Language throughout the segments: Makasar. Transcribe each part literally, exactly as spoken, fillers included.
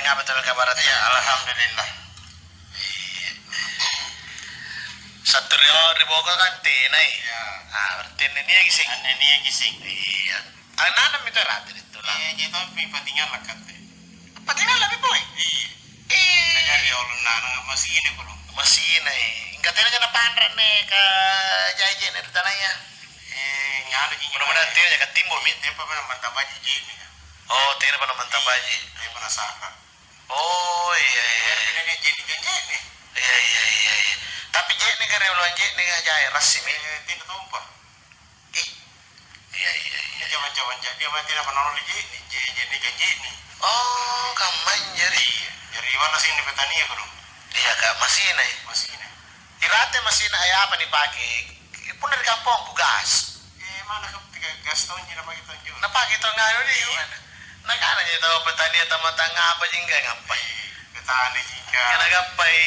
Apa tau kabarata? Ya, alhamdulillah. Iya. Satrio ri Bogor kan tenai. Ya. Ah, berarti anne niaki sing. Anne niaki sing. Iya. Ananami tu rate itu lah. Iya, jadi tapi patingan lah kate. Patingan lebih boy. Iya. Iya. Jadi ulunna masih ini kudu. Masih ini. Enggak tena jana panran nih ke jaje nih di tanahnya. Eh, nganu ji. Mudah-mudahan tena jaga timbul mi. Dia apa namanya baji ji ini. Oh, tena apa namanya baji. Dia pernah sana. Oh, iya, iya. Iya, iya, iya, iya. Tapi je'ne' ka rioloang je'ne' ka jae, rassi mi. Eh, tinta tompa. Ih. Iya, iya, iya. Ini zaman-zaman jadi, apa, tinta apa nolong je'ne', je-, je'ne' ka je'ne'. Oh, kammanjari. Iya, jari wala sini petani ya, kudu. Iya, Kak, masih nih. Masih nih. Irate masina, eh, apa nipake? Punna ri kampongku gas. Eh, mana ke-, ke-, gas tonji napake tonjo. Napake tong anu ni, iya. Nakana ji tau petani tammatang apa jingga ngappai. Eh, petani jingga. Karena gappai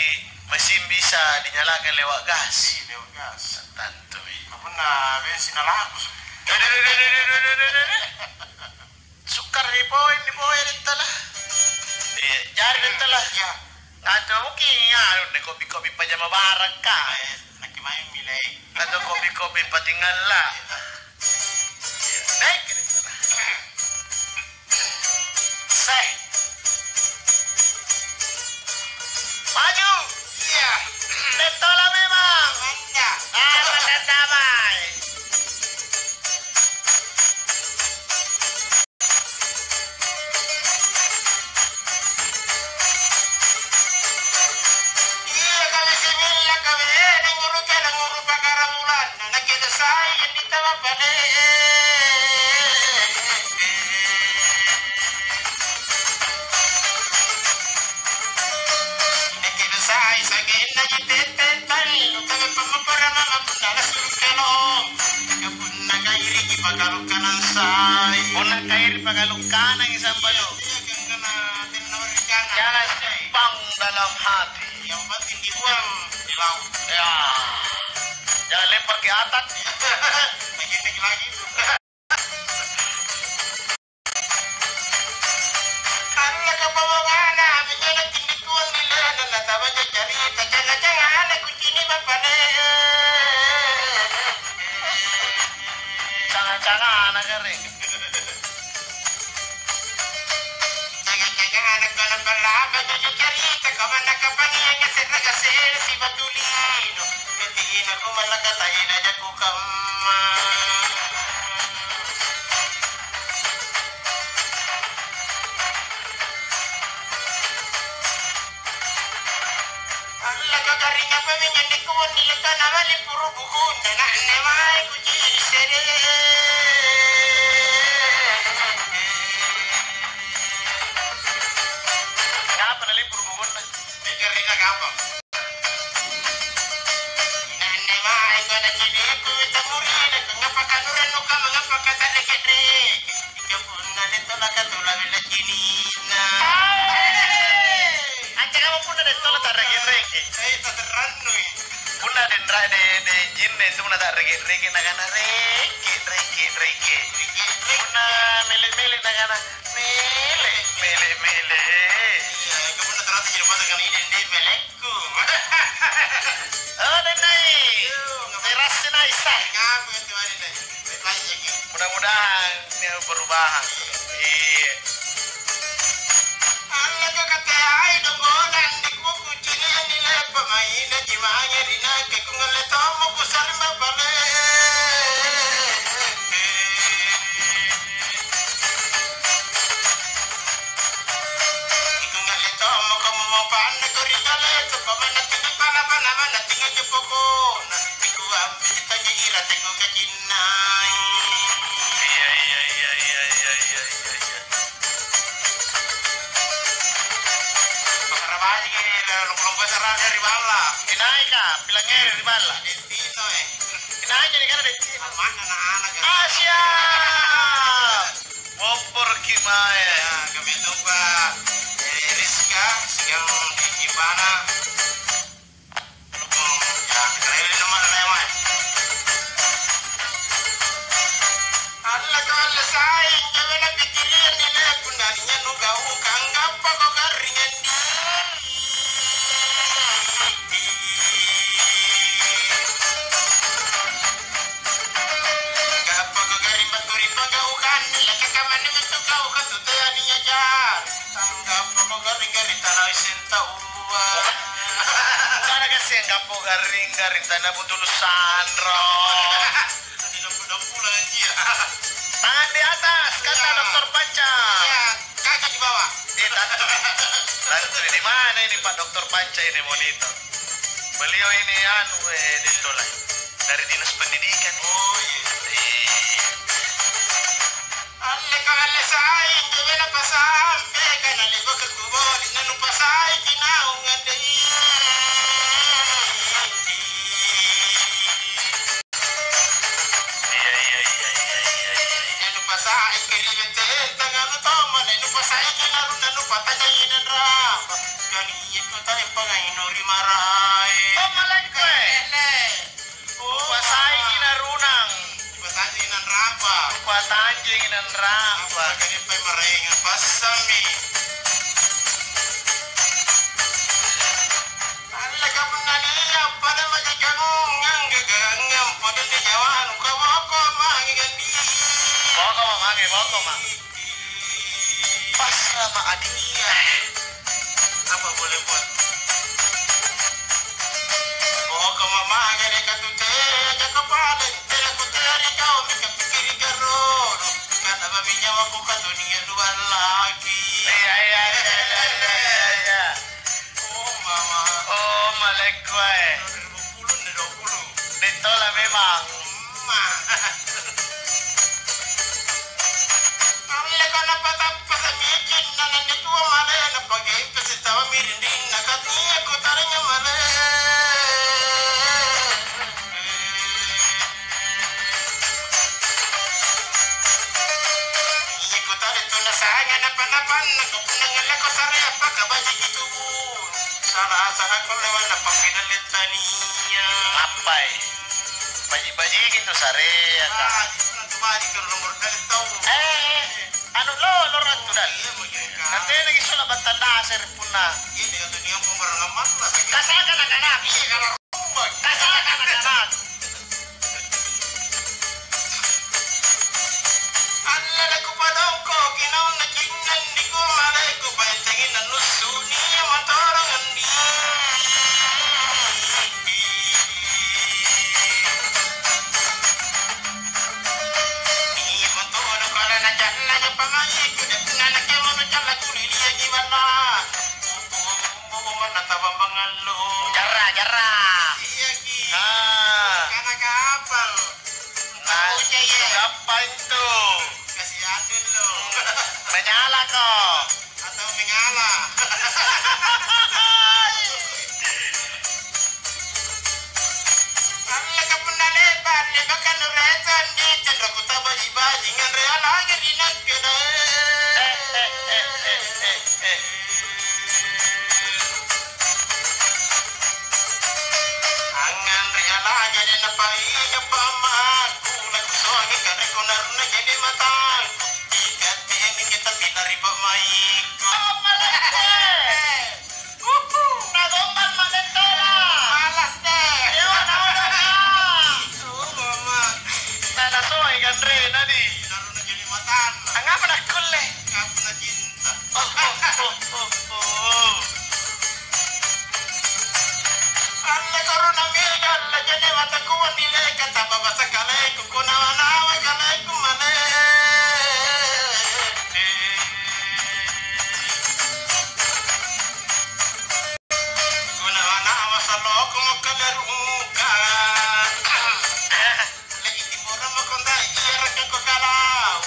mesin bisa dinyalakan lewat gas. Iya, lewat gas. Tantui. Punna bensin na laku. Sukkara' nipoeng, nipoeng dentala. Iya, jari dentala. Iya. Ngaco mungkin anu, deh, kopi-kopi pajama barakka. Eh, nakke maeng milei. Ngaco kopi-kopi patingalla. Iya. Dek, dentala. Seh. Maju. Iya. Dentala memang. Manja. Ah, manja damai. Iya, kami similla, kami edeng ulu tena nguru pakara bulanna, nakke sai andi tama pale. Nakke sai sagenna ji tette tani, tapi pammaparama punna lassu kalo. Punna kairiki pakalukkanang sai. Punna kairi pakalukkanangi sambayo. Jangan simpang dalam hati. Yang penting dibuang di laut. Ya. Jangan lempar ke atas. Lagi, lagi, lagi. Allaka pamabana, menyana tindikuang nilena, natabaja carita, canga-cangana kucini bapane. Canga-cangana garring. Canga-cangana kana ballaba, jaja carita, kamanna kapangianga serra gasena sibatu lino. Tina kumallaka taina jaku kamma. Allaka garring apa minjo nikkuanni lekana mali puru bukunna na anne mae kucini sere. Apa nalipuru bukunna? Nigarrinna kapang. Inanne mae kona ciniku tamurina, kangapa kanurang nuka mangapa katarreke-reke. Ika punna letto lakatula bela cinina. Anca kama punna letto la tarreke-reke. Eh, taterrannui. Punna denra de, de jinne itu punna tarreke-reke nakana reke, reke, reke. Punna mele-mele nakana mele, mele, mele. Iya, ika punna ternyata jadi mata kali ini, mele. Ku. Oh, Denai. Terassi nai, sa. Ngaku itu hari ini. Baik-baik ya, Ki. Mudah-mudahan ini perubahan. Iya. Allaka kateai dongkolang di kuku cini nilai pemaina jimanya rinake kungalle tommo kusarima pale. Ikungalle tommo kamu mau panna kau ri kale tu pamanna tinggi pala pana mana tinggal jepoko. Nah, iku ambil tanya ira tengok kacinnai. Iya, iya, iya, iya, iya, iya, iya, iya. Pasara baji ini, lompo-lompo sarang dari balla. Inaika, bilang eri di balla. Dentino, eh. Inaika, ini kan dentino. Mana anak-anak, eh? Ah, siap. Bobborki mae. Ya, kami tunggu, eh, Rizka, sigang di Cipana. Allaka alle sai, injo bela pikkirianni le, punna nia nugaukang, gappako garring Taua. Bukan gassing kappo garring-garring tanda butulu sanro. Tadi dampu-dampulang anjia. Tangan di atas, kata Dokter Panca. Iya, kaki di bawah. Eh, tantu. Tantu, di mana ini Pak Dokter Panca ini monitor? Beliau ini anu, eh, ditolak. Dari Dinas Pendidikan. Oh, iya. Iya. Alleka alle sai, injo bela pasampe, kana le'baka kuboli, nanupasaiki naung ande. Iya, iya, iya, iya, iya, iya. Nanupasaiki ri bete, tanganu tomane, nupasaiki narunna, nupatanyai nanrapa. Kani iya kota yang pangai nuri marai. Oh, malekko, eh. Ele. Kupasaiki narunang. Kupatanjengi nanrapa. Kupatanjengi nanrapa. Apa lagi pai maraenga passammi. Alleka punna nia' pada majikangung, anggagangang pada ni jawanu kaboko mange gandi. Boko mange, boko ma. Pasrama adingi. Apa boleh buat? Pokok mamaga deka tu teja kepala, tena ku teri kau mika pikiri karono. Kata babi nyawa ku katunia dua lagi. Iya, iya, iya, iya, iya, iya. Oh, mama. Oh, malekko, eh. Dua ribu sepuluh, dua puluh. Ditolak memang. Ma. Alleka napatappa samicinna nanne tua male, napagaippe sitawa mirindinna katia kutaranya male. Iya kutare tuna sanga napa-napanna, kapunna ngalleko sare appaka bajiki tubu. Sala asa aku lewat napang pinallettania. Appai? Baji-bajiki tu sarea, Kak. Ah, itu nanti baji kalau nomor dari tahu. Eh, anu lo, lo ratu dal. Iya, begitu, Kak. Nanti lagi sudah batang dasar punna. Iya, dia tuh dia mau barang amat lah. Kasaka na kana. Iya, kalau rumah. Kasaka na kana. Allala kupadongkoki naung nacinnanni kumale kupaentengi nannussu nia' motoro' andi. Nia' motoro' kala nacalla-calla pamaiku, de' punna nakke manu calla kuliliangi balla. Jarra, jarra. Iya ki. Ah. Kana kapang. Nah, iya. Gappang tu. Kasihan dulu. Menyalako. Atau mengala. Alleka punna le'ba', le'baka nuretondi, tenro kutabaji-baji nganre alage ri nakke deh. Eh, eh, eh, eh, eh, eh. Angnganre alage de' napainga pammakku, nakusoangi kare'ko narunna jene matangku. Ikatte minjo tapi lari pa'maikku. Oh, malakku, eh. Uhu. Nagombal ma'de tola. Malas deh. Yo, naodaka. Oh, mama. Nana toi kanrena di. Narunna jene matanna. Angngapa nakkulle? Ngapa nacinta? Alla korona mega, alla jene mataku andile, kataba basa kaleku, kunawa-nawa kaleku male. Kunawa-nawa saloko mokka leruka. Lagi timurang mako ndai, iya rakko kalau.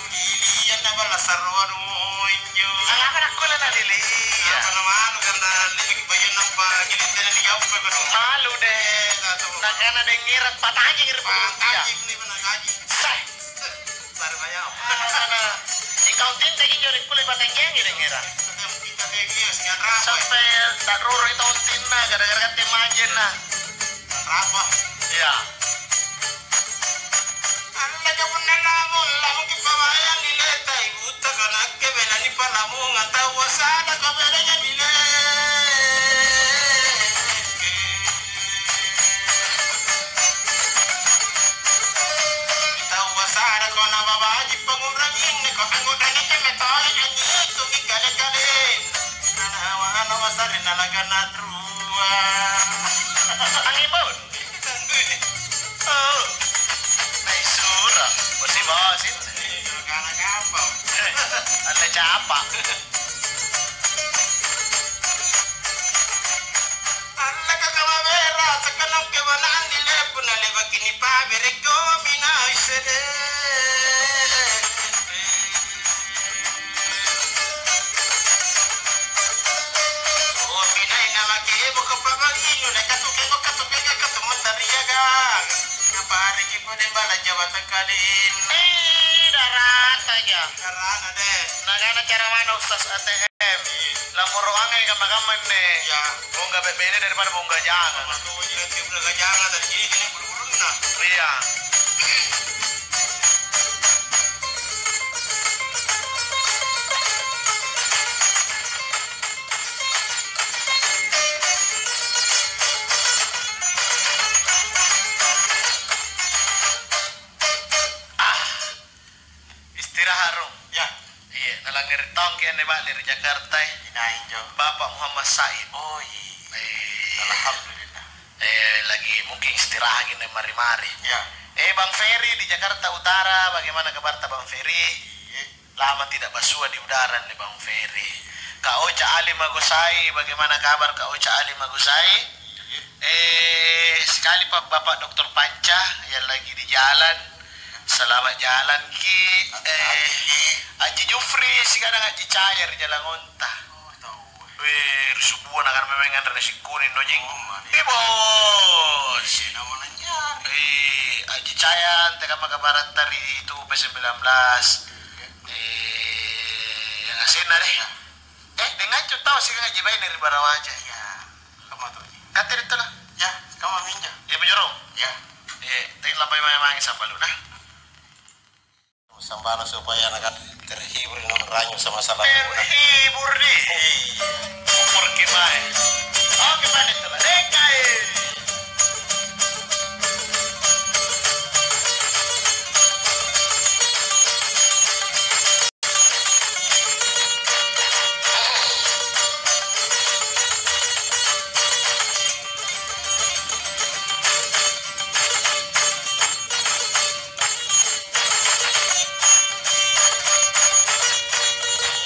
Lilian na bala sarroa nu injo. Angngapa nakkulle na lilia? Apa na malu karena lagi bayan nampa gili tena ni gappe ko. Malu deh. Eh, tak tahu. Nakana dengerang patajing ri pamulung dia. Patajing ni pernah gaji. Sah. Baru bayar. Ingkau tinta injo ri kulle patajing dengerang. Kita dia sing rasa. Sampai tak roro itu tinna gara-gara kate majen na. Rapa? Iya. Anne kapunna lamung, lamungki pabayang niletai butta kanakke bela nipalamungang taua sadaka belanya nileke. Taua sadaka nababaji panguranginne ko anggota nike metoi anyitungi kale-kalenna. Anawa-anawa Ri nalaga natrua. Anging baun. Oh. Naisura. Bosi-bosi. Nalaga apa? Alle capa. Alle kakawawera, sekenang kewanaan di lepuna lebaki nipaberekko minai sede. Kopi nai namake boko pabalinu, na katuke boko tuke katu mentariaga. Ngapareki pole bala jawatan kalin. Eh, darata ja. Darana deh. Nagana cara mana Ustaz A T M? Lamoro angai kamma-kamma inne. Ya. Bongga bebene daripada bongga jangang. Bongga jangang tadi ini kena bulu-bulunna. Iya. Ah, istirahat rung. Ya. Iya, nalangngere taungki anne ba'le ri Jakarta, eh. Inai injo? Bapak Muhammad Said. Oh, iya. Eh. Alhamdulillah. Eh, lagi mungkin istirahat gini mari-mari. Ya. Eh, Bang Ferry di Jakarta Utara, bagaimana kabarta Bang Ferry? Iya. Lama tidak basua di udara nih Bang Ferry. Kak Oca Ali Magosai, bagaimana kabar Kak Oca Ali Magosai? Iya. Eh, sekali Pak Bapak Doktor Panca yang lagi di jalan. Selamat jalan ki. Eh, Haji Jufri, sekarang Haji Cahaya di jalan onta. Oh, tahu. Weh, ri subua nakana memang anre nasi kuning no, Jeng. Oh, mani. Eh, bos. Iya, nama nanyari. Eh, Haji Cahaya, ante kamma kabaratta ri itu P sembilan belas. Iya. Eh, yang asenna deh. Iya. Eh, dengan cu tau sih ngaji baik dari Barawaja. Iya. Kamu tuh. Kata itu lah. Ya, kamu minja. Ya, bujurung. Ya. Eh, tapi lampai memang sambalu nah. Sambala supaya anak terhibur, nonrang sama-sama. Terhibur di. Iya. Umur kibai. Oke, pada itu lah. Dekai.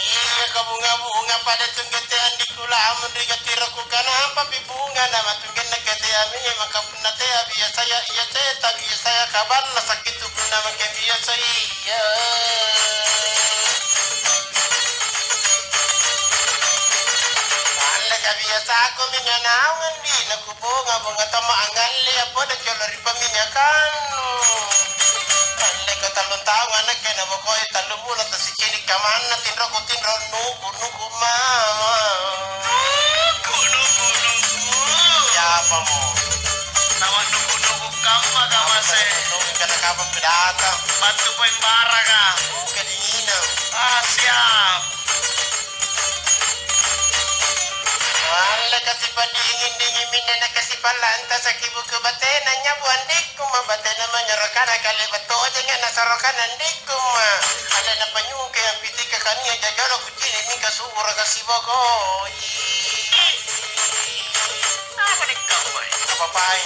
Iya, kabunga-bunga pada tungge te andikku lamun ri gatiro ku kanapa pi bunga nama tunggenna ke tea memang kapunna tea biasaya iya ceta biasaya kaballa sakit tukunna make biasa iya. Alle kabiasako minga naung andi naku Bonga-bonga tamma angngalle appada colo ri pamminyakannu. Alleka tallung taung anakke nabokoi tallung bulang tasicini' kamanna tinroku tinro nuku-nuku mama. Nuku-nuku-nuku. Siapamo? Nawa nuku-nuku kamma kamase. Nuku kata kapang pedata. Battu poeng baraka. Uh, kedinginang. Ah, siap. Alle kasipa dinging-dinging minne nakasipa lantasaki buku batena nyabu andikku ma batena manyarokana kale battojenga nasarokana andikku ma. Alle napanyuke ampitika kania jajaro kucini mingka subura kasibokoi. Apa nikau mai? Apa pai?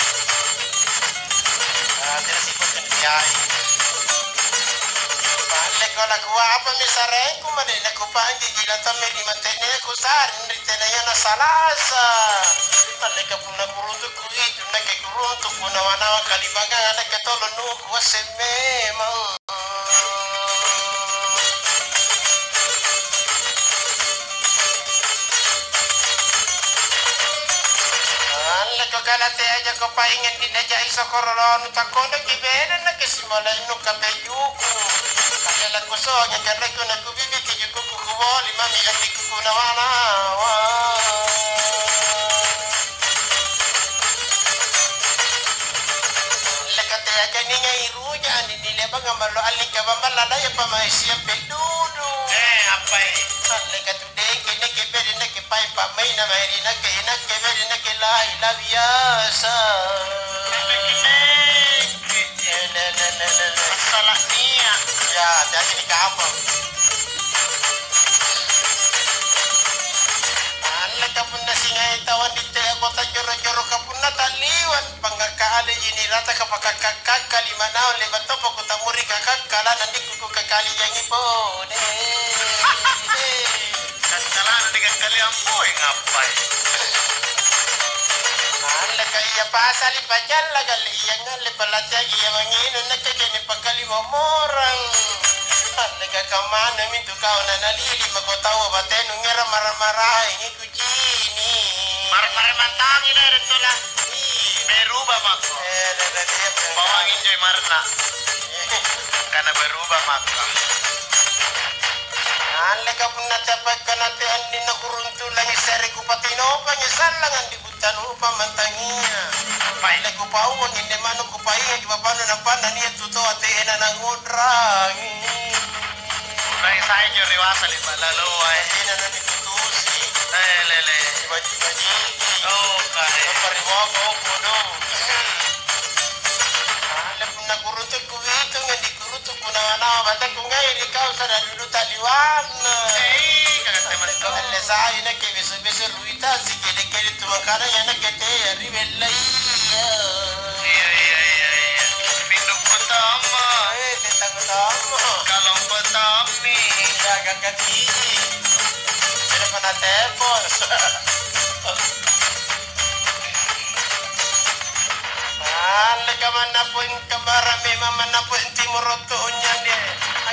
Ah, tidak sibuk kan kiai. Alle kola kuapa mi sareng Kumanena kupanggiki latamme lima tene kusa'ring ri tenayana salasa. Malleka punna kuruntukku itu nakke kuruntukku nawa-nawa kalibangang nakke tolo nuku asseng memang. Alleko kalatea jako paingan dinajai sokorolonu takkodoki bene nakke simolainu kapejuku. Adalah kusongi karena kuna Kubibiki jukuku kuboli mami ati kuku nawa-nawa. Lekatea janinga iruja ani nilebanga mallo alli kabambang ladaya pamaesia pedudu. Eh, apa ini? Leka tu deke neke bere neke pai pamaina mae ri nakke, inakke mae ri nakke lai labiasa. Masalah nia. Ya, jadi di kapang. Alle Ka punna singai tau anditte akota joro-joroka punna ta'liwa', pangngakka'aleji nirataka pakakka-kakka lima naung le'ba' toppa kutammuri kakakka lanannikku kukakali jangi pole. Kakkalana nikakkaliang poeng appai. Alleka iya pasali pacalla galle iya ngalle palateang iya manginu nakke kene pakali momorang. Alleka kammana mintu kau nanalili mako tau batenu ngera mara-maraengi. Cini. Mara-mara mantangi deh, Rettola. Ih. Berubah mako. Eh, deh, deh, deh, deh. Bawang injo marna. Eh. Karena berubah mako. Alleka punna capakka nate anninna kuruntu langi sere kupatinopangi sallang andi buttanupa mantangia. Pai. Alleka kupauang inde manu kupainga ki bapanu nampanna nia tu toa tena nangodrangi. Urai sai injo ri basa le'ba' laloa, eh. Tena nanikutusi. Eh, lele. Sibaji-bajiki. Oh, kare. Nampa ri boko podo. Alle punna kurutu kuitunga dikurutu kunawa-nawa batang kungai ri kau sada dudu taliwanna. Eh, kagak teman kau. Alle sai nakke beso-beso ruita sikede-kede tu mangkana ya nakke tea ri bellaia. Iya, iya, iya, iya. Pindu pertama. Eh, bintang utama. Kalong pertama. Iya, gangga gigi. Kenapa na tepos? Alle kamanna poeng kembara memang manna poeng timoro tonja de.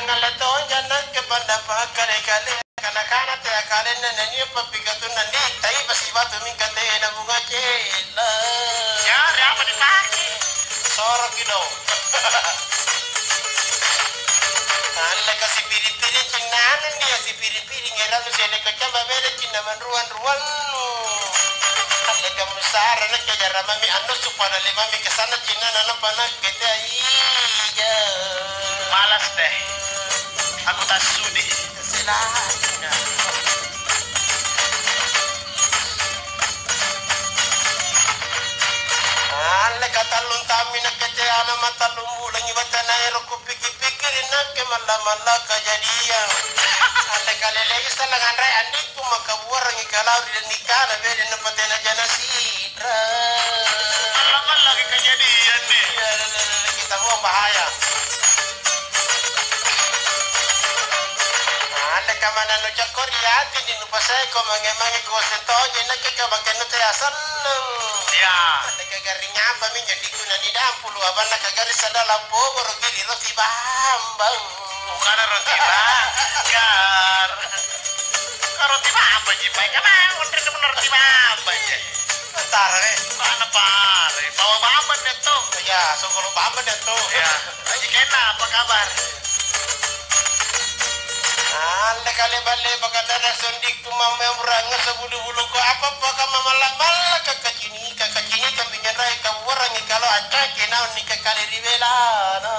Angale tonja nakke pandapa kale-kale. Kana-kana tea kalenna nania pappikatunna nitai pasi batu mingka tena bunga cella. Jari apa dipake? Soroki do. Alleka sipiri-piri cinnanu nia sipiri-piri ngerang sele kacamba bere cinna manruan-ruannu. Alleka musara nakke jaramami annu supana lemami kesana cinnana nampa nakke tea ija. Malas deh. Aku tassudi. Selain. Alle katallung tammi nakke teana matallung bulangi batana ero kupiki-pikiri nakke malla-malla kajadiang. Alle kalelei sallang anrai andikku makabuarangi kalau ri nikana bede napatena jana sidra. Malla-mallaki kajadiang nih. Iya, kita buang bahaya. Alle kamana nucakko ri ati di nupasaiko mange-mange kuasse tonji nakke kabakke nutea sannang. Iya. Alle kagarring apa minjo dikuna di dampulu abanna kagarring sadalang pogoro gili roti bambang. Bukan roti bakar. Ka roti bambang ji, pai kamang onre roti bambang ji. Tara, eh. Mana pare? Bawa bambang deh tuh. Iya, sokolo bambang deh tuh. Iya. Aji kena apa kabar? Alle kale balle bakatana sondikku mamma urang sebulu-buluko apa-apa kamma malla-malla kakacinika kacinika minyanrai kabuarangi kalau accangki naung nikakali ri belana.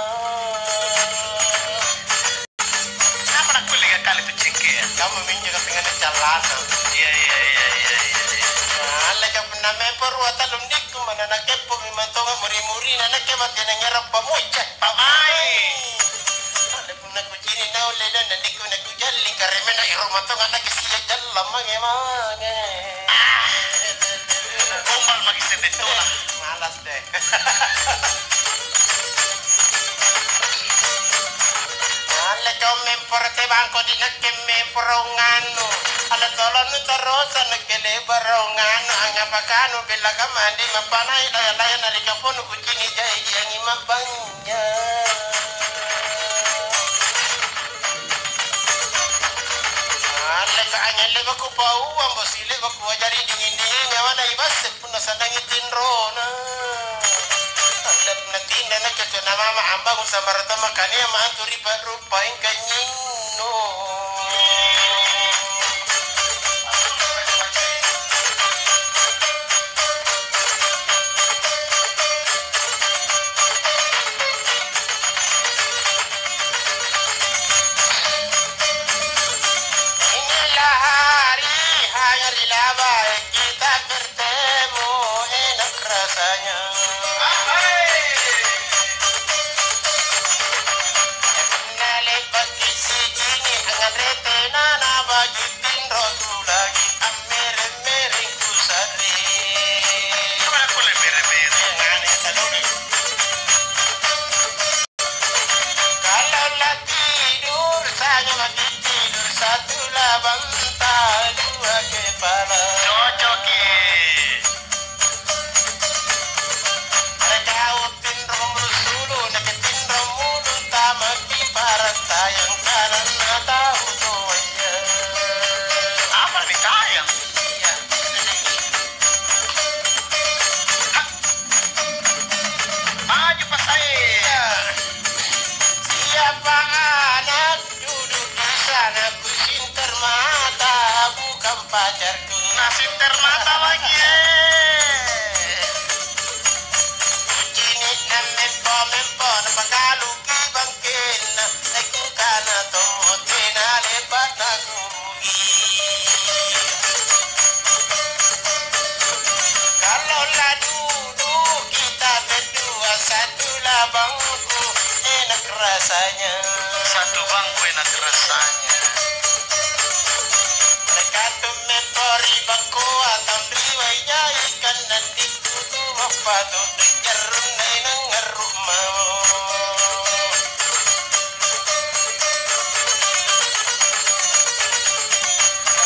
Kenapa nakkulle kali tu cengkea? Kamu minjo kapinganna callana. Iya, iya, iya, iya, iya, iya. Nah, alle ka punna mempo rua tallung dikku mana nakeppo memang tonga muri-murina nakke mate nanyarang pamucca. Pamai. Alle punna kucini naung lena na dikku nakujalli karemena iro matonga nakke sia jalla mange-mange. Ah. Gombal maki sende tola. Malas. Alle kau memporo te bangko di nakke memporo ngannu. Alle tolonnu tarosa nakke lebarong ngannu. Angapakanu bella kamandi mappanai laya-laya na ri kaponu kucini jai jiangi mabbanja. Alle ka anyang leba kupauang bosi leba kuajari dingin-dingin nyawana ibasse. Punna sannangi tinrona. Natinda na cocok na mama ambangung sambarang to makania mantu ri pa'ruppaeng kanynyinnu. Inilah hari, hari laba kita bertemu, enak rasanya. Punna le'baki sicini' angnganre tena nabaji' tinro tu lagi ammere-mere. Nasinter mata lagi, eh. Kucini' nammempo-mempo, napakaluki bangkenna, eh, kukana tommo tena le'ba' nakurugi. Kalau la dudu kita berdua satu labangku, enak rasanya. Satu bangku enak rasanya. Mereka tumempo ri bakkoa, taunriwai jai kanandiku tu mappato ri jarrunna inang ngarru' mamo.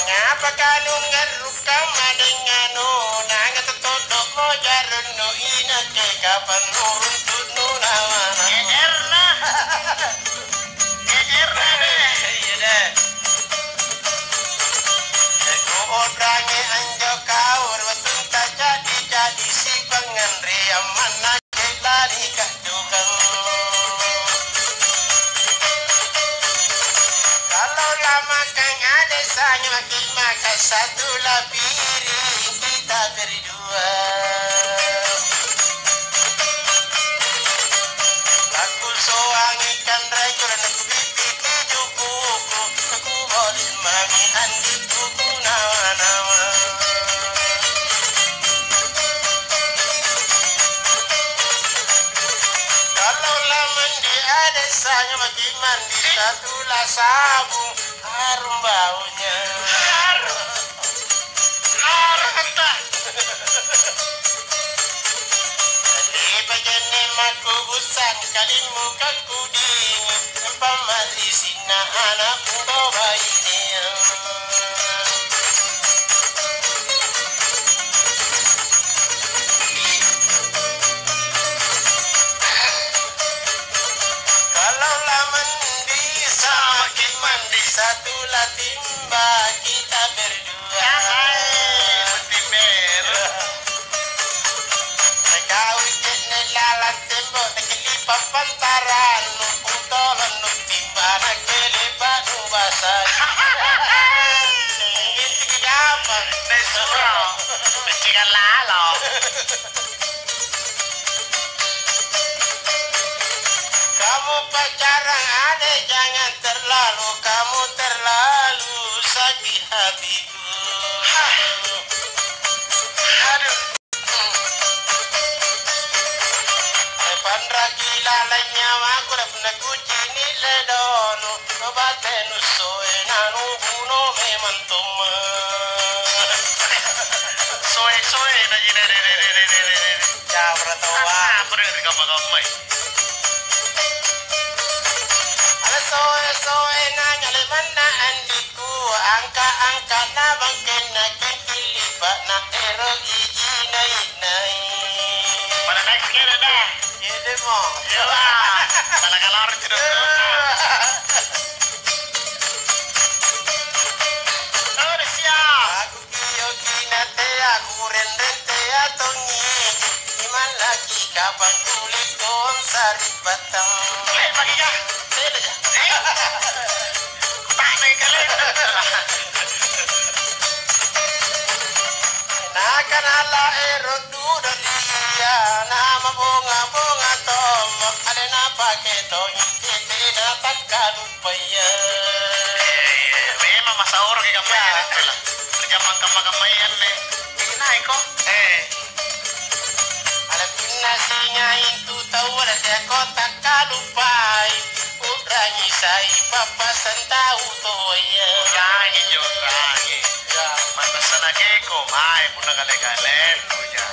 Ngapa kanu ngarru' kamma dengnganu, nanga totoddo'mo jarunnu inakke kapang nuruntu'nu nawana. G R na. G R na deh. Iya deh. Kuu'rangi anjo kau ri wattunta jadi-jadi sipangnganreang manna. Lari ka'dukang. Kalau lamakang ade sanya maki maka satu lapiring kita berdua. Aku soangi kanrai kurang aku bibiti jukuku. Aku boli mami andi tuku nawa-nawa. Kalau la mandi ada sanya maki mandi satu la sabung harum baunya. Harum. Harum entah. Le'baka anne makkubusang kalimmu kakkudingi, nampa ma'lisi na ana' muko bainea. Kalau la mandi, samaki mandi satu la timba kita berdua. Hai, mandi beru. Nagaui je'ne' lalang tembo', nakilipa' pantarannu, kutolonnu timba, nakke le'ba' nubasai. Intu kigampang. Naisuro. Maccika lalo. Kamu pacaran ane, jangan terlalu, kamu terlalu sakit hatiku. Aduh. Panraki laleng nyawaku, punna kucini' ledonu, batenu soe nanubuno memang tomma. Soe-soe na jine re re re re re re re. Cabra tawa. Apa re re kamma-kammai? Ala soe-soe na nyale manna andi. Kuangka-angka'na bangkenna kikillipa na ero' iji nai'-nai'. Pada naik kere dah. Kedemo. Iya lah. Salah kalor cedok. Eh. Sorry, siap. Aku kioki na tea, kurenreng tea tongi. Imallaki kapang kulit kong sari'battang. Eh, pagi kah? Beda ya? Eh? Nakana laero' dudolia, namabonga-bonga tommo, alena pake tongi, tena takkaluppaya. Eh, memang masauraki kammaya, ya. Jammang kamma-kammaya anne. Inaiko? Eh. Ala punna singai tu taua, teako takkalupai, u'rangi sai pappasang tau toaya. U'rangi injo, u'rangi. Ya. Mata sanakeko mae punna kale-kalennu ja.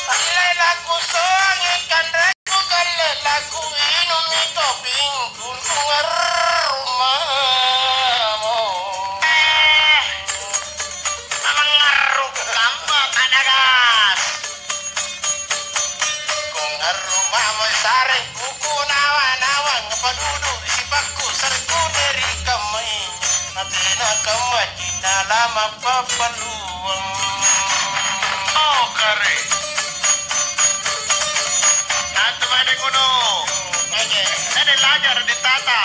Alle lakusoangi kanre. Kukalle lakuinummi kopingku, kungarru' mamo. Eh, mangngarru' kamma pada gas. Kungarru' mamo sareng kuku nawa-nawang, padudu sipakku sarkune ri kammai. Natena kamma cinna lama pappaluang. Oh, kare. Natu Ajar ditata.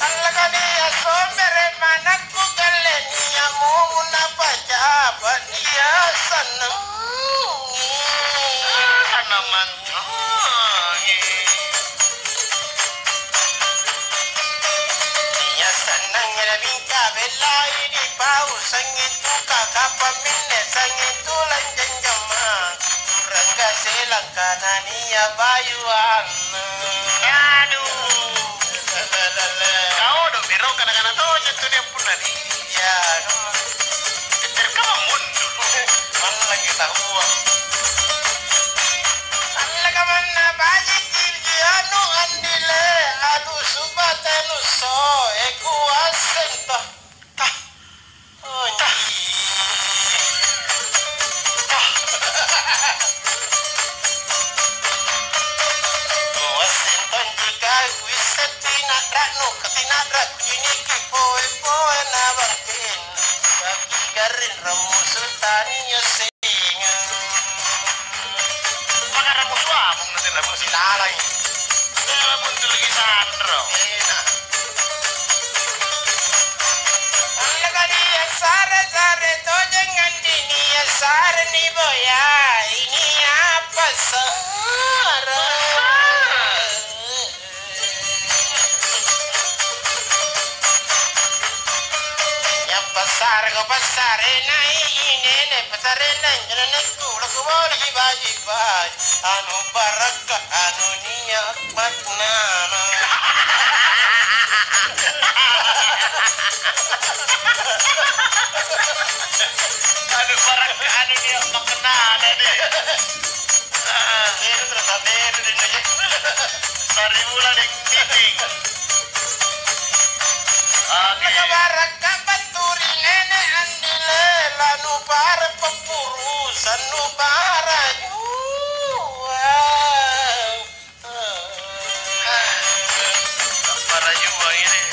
Allakania sombere manakku kalle nia mumu napacapa nia sannangi. Sannang mantangi. Nia sannang na mingka bellai dipau sangi tu kakapa minne sangi tu lanjang jamang. Urangga selang kanania bayu anna. Aduh. Kau do biro kana-kana tojeng tu dia punna ni. Ya, no. Terkama mundur. Malla kita uang. Alla kamanna baji' anu andile, anu subatanu so, e kuasseng toh. Tah. Oh, tah. Tah. Kuasseng tonji kau kuisse tina'ra'nu, katina'ra' kuciniki poe-poe na bangkeng. Baki garring rammusu tania seng. Maka rammusu amung nanti rammusu ilalang. Dalam untuk lagi sandro. Enak. Alla kania sare-sare tojeng andini ya sare ni boya ini apa sare? Passareko passare nai inene passarena injo nenekku lako boliki baji-baji anu barakka anu nia maknana. Anu barakka anu nia maknana deh. Ah, ah, beru terus, ah, beru deh, deh. Sari mula deh, meeting. Oke. Kabarakka battu ri nene andile, lanu para peppurusan nu para jua. Para jua ini.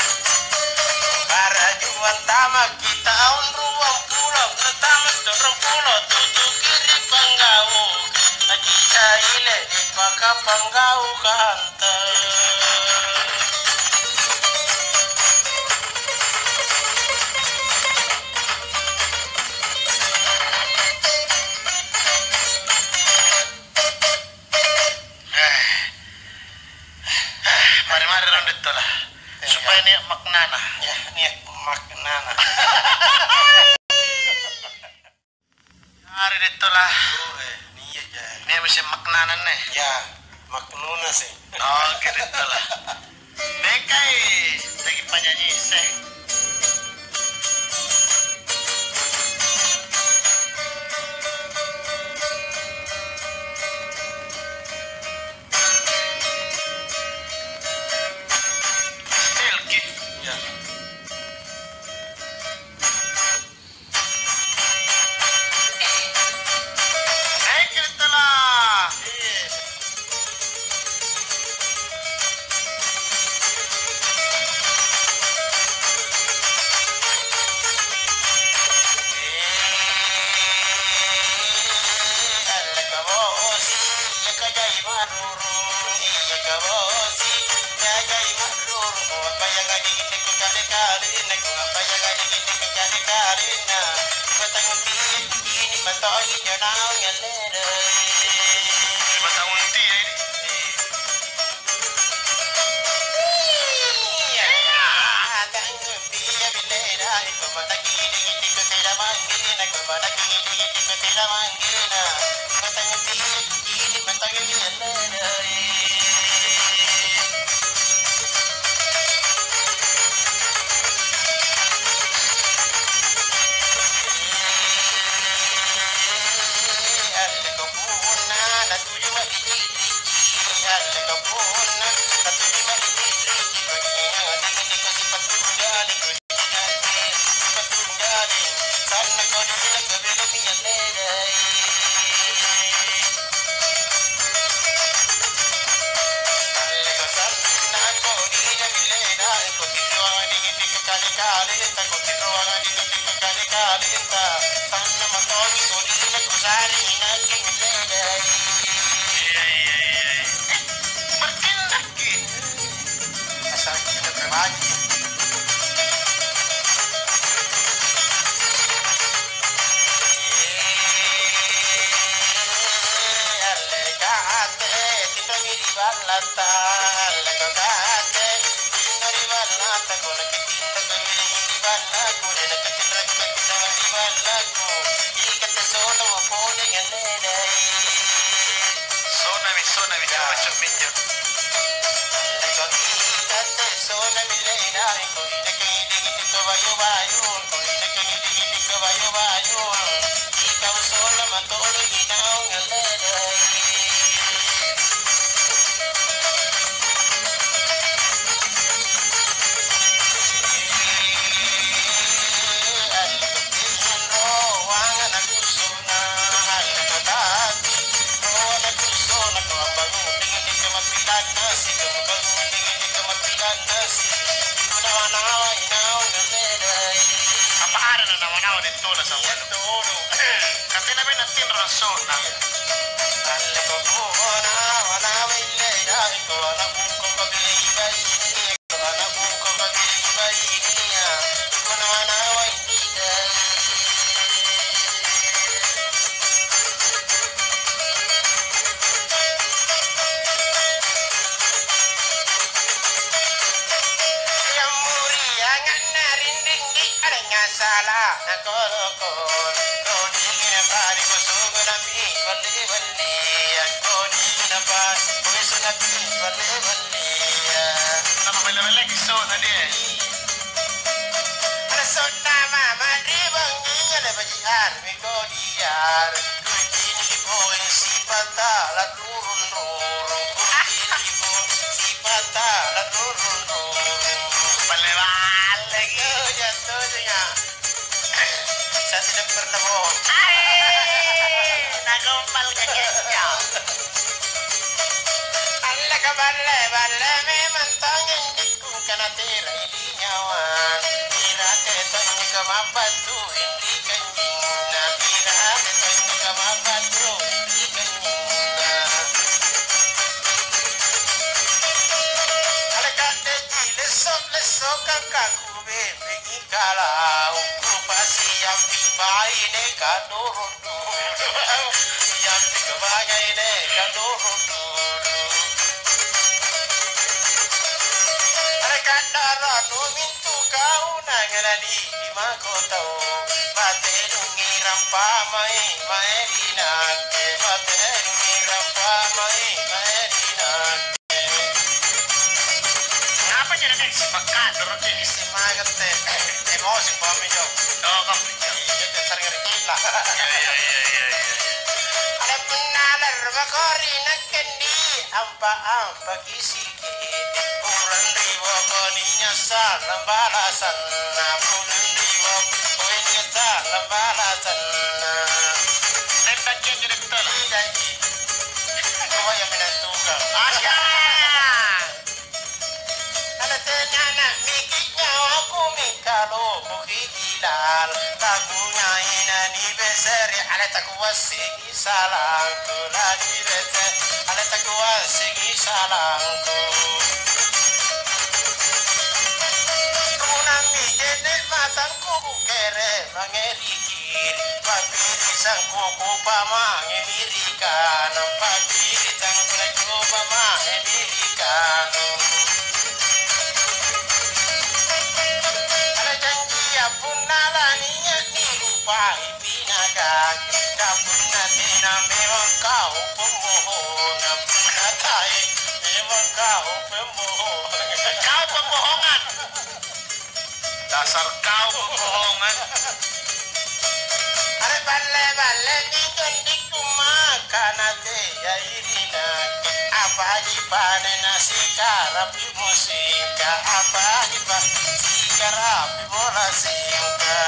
Para jua tama kita on ruang pulau, tama torong pulau, tutuki ri panggau. Haji Saile dipaka panggaukanta. Mari-mari rong dettola. Iya. Supaya nia' maknana. Ya, nia' maknana. Jari dettola. Oh, eh, nia' ja. Nia' mese maknana ne. Ya, maknuna sih. Oke, dettola. Dekai, lagi panyanyi seh. Elki. Ya. Iya kabosi, jajai marruru, kale-kalenna, kupappayanga digiteko kale-kalenna, kupatangnguti, ini matoaji jonang ngellerei. Lima tahun ti, eh. Iya. Tangnguti, ya, bilena, iko mataki, digiteko tena manggina, iko mataki, digiteko tena manggina, iko tangnguti, Iya, iya, iya. Eh, berarti Ballatta, alleko kate, tinro ri ballatta, ko nakitinro kamiringi ri ballaku, de nakatinro kamiringi ri ballaku, ikatte sonamo pole ngalledai. Sonami, sonami, ya, cok minjo. Alleko ikatte sonami ledai, ko inakangidingi ko bayu-bayu, ko inakangidingi ko bayu-bayu. Ikau sola matolongi naung alledai. Allo tinroang nakusona, allo tati roa nakusona, kau ambangung dengan dikamapilanna, sikambangung dengan dikamapilanna, si ikanawa-nawa inaung alledai. Apa ada nanawa-nawa di Tola sampai. Iya, tolo. Katena bene tinro assona. Alleko pona, wana-wana illei, dai ko ana bungko ko beli baine, ko ana bungko ko beli baine, iko nawa-nawa indidai. Yang muri anganna rinding di arenga sala na kolo-kolo. Kodi napa ri kusunguna pi balli-ballia. Kodi napa kuisuna pi balli-ballia. Apa belle-belle kisona deh. Ana sonna mama ri bangi ale baji armi kodiar. Kucini poeng sipata la rurung-rurung, kucini poeng sipata la rurung-rurung. Balle-balleki. Tuja, tuja, ya. Saya tidak pernah bohong. Hai, nagombal kakeknya. Alleka balle-balle memang tongeng. Kungkana terai ri nyawang, irate tonji kamapattu ri kanjinna, irate tonji kamapattu ri kanjinna. Aleka'deji lesso-lesso kangkaku bembengi kalau, kupasiampi baine kadoro. Yang digabangai deh, kadoro-doro. Are kadara nu mintu kau nangalani di mako tau. Mate dungi rampa mai, mae dinake. Mate dungi rampa mai, mae dinake. Ngapa jadi deh si Pakadoro deh? Semangat teh. Emosi mami jo. Oh, mami jo. Iya, iya, sering rikila. Iya, iya, iya, iya, iya. Ada punna larro makori nakkendi, ampa-ampa kisiki. Pulang ri bokoni nyasal balasanna. Pulang ri bokoni nyasal balasanna. Tembak yang jadi betul. Iya, iya. Coba yang menentukan. Ada. Ala tena na miki nyawaku mingka loko kikilal. Takunyai na nibesere ala takuassegi salangku la nibese ala takuassegi salangku. Runammi je'ne' matangku kukere mange ri kiri, pa'birisangku kupamange ri kanang, pa'birisangku nakupamange ri kanang. Ada janjia punna lania nilupai pinagaki, na punna tena memang kau pembohongang, punna tae memang kau pembohongang. Kau pembohongan. Dasar kau pembohongan. Are balle-balle ni jandikku maka na teai ri nakke. Apaji pane na sikarapi musika, apaji pa sikarapi bola singka.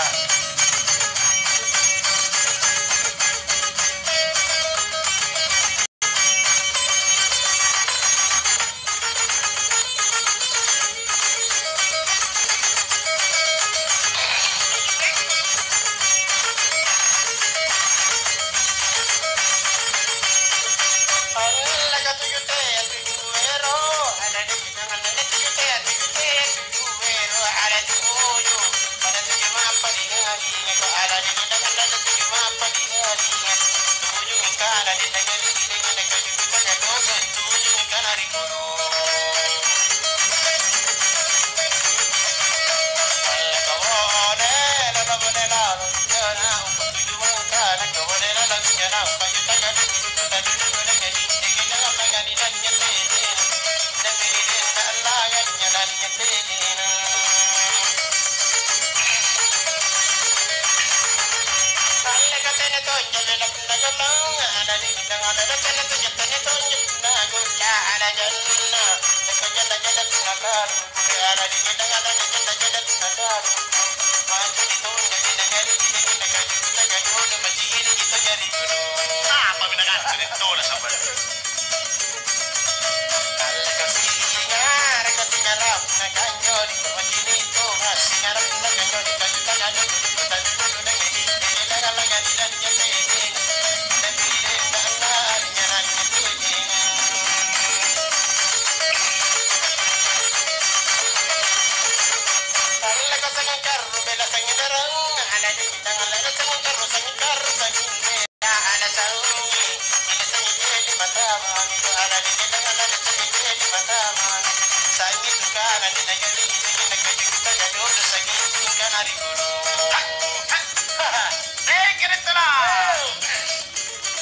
Apa minagaccu ri tona sabbara'?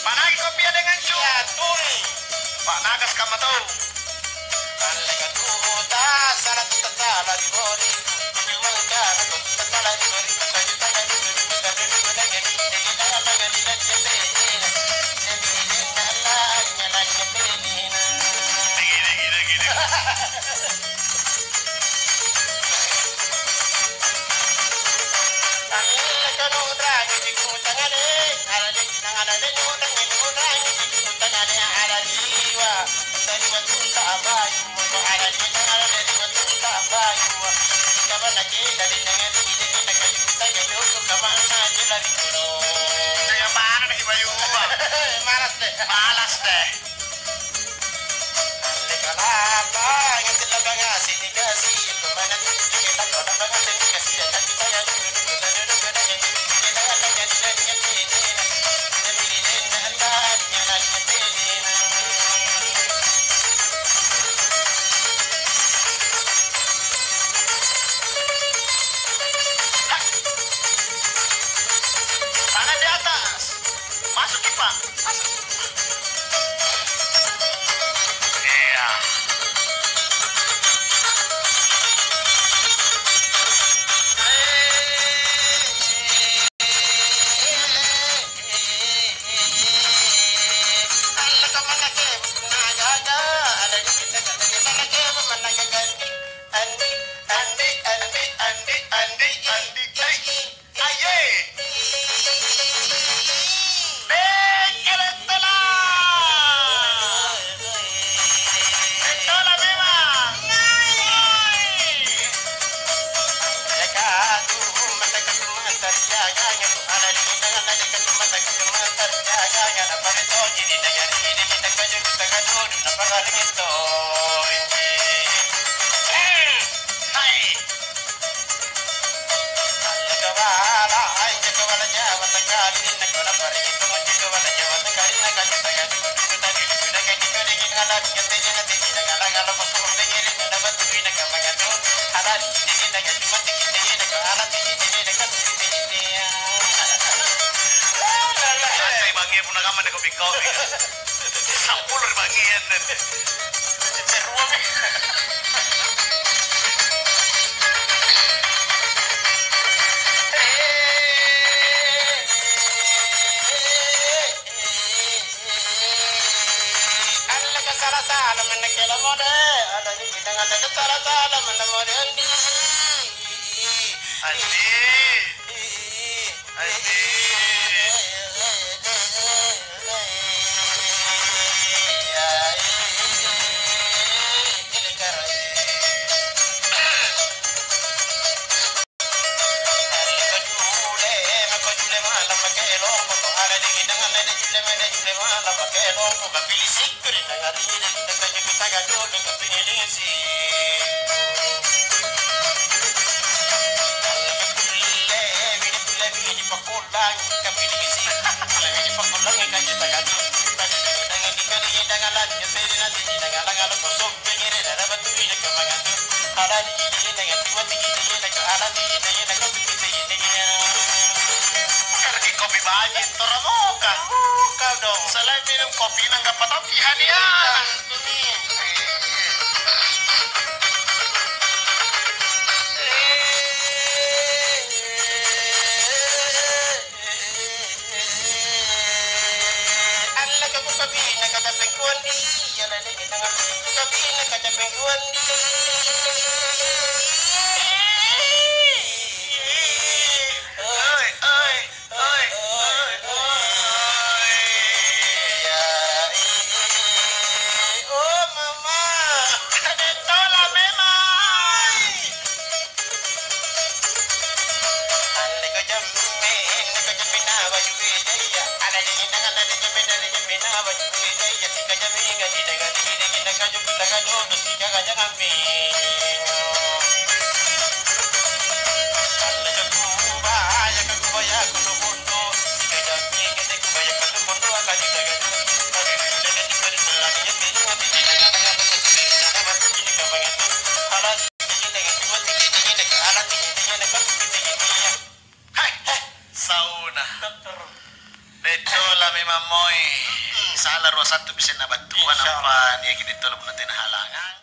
Pa'naki kopia dengan su. Iya, tuli. Pa'naka sikamma tau. Alleka tuta, sala tuta tala ri boriku. Tuju mangkana tuta tala ri boriku. Saju tala ri boriku. Tadu ri boriku. Jadi tala tala ri boriku. Jadi tala tala ri boriku. Digi, digi, digi, digi. Alleka nu'rangi ri kutangale, alali nangala nu'rangi, nu'rangi ri kutangale, alaliwa. Dari wattunta abayu, alali nangala dari wattunta abayu. Kamanna keda ri nangale, ri nangale, kayu, kayu, kamanna keda ri kono. Saya mana nih, Bayu? Malas deh. Malas deh. Tangan di atas. Masuk, Pak. Masuk. Iya. Aye! Bekkele' tola! Bettola memang! Hai! Santai bangngi punna kamma nikopi-kopi. Sampulo ri bangngi anne. Cicca ruami. Alleka sala-sala manna kela mode, alleka sala-sala manna mode andi. Andi. Kopi baji, toromoka. Moka dong. Selain minum kopi, nanggappa tau ki hadiah. Hai, hai, sauna. Dokter. Bettola memang moi. Sala rua sattu pisenna battua. Insya Allah. Nampa niaki bettola punna tena halangang.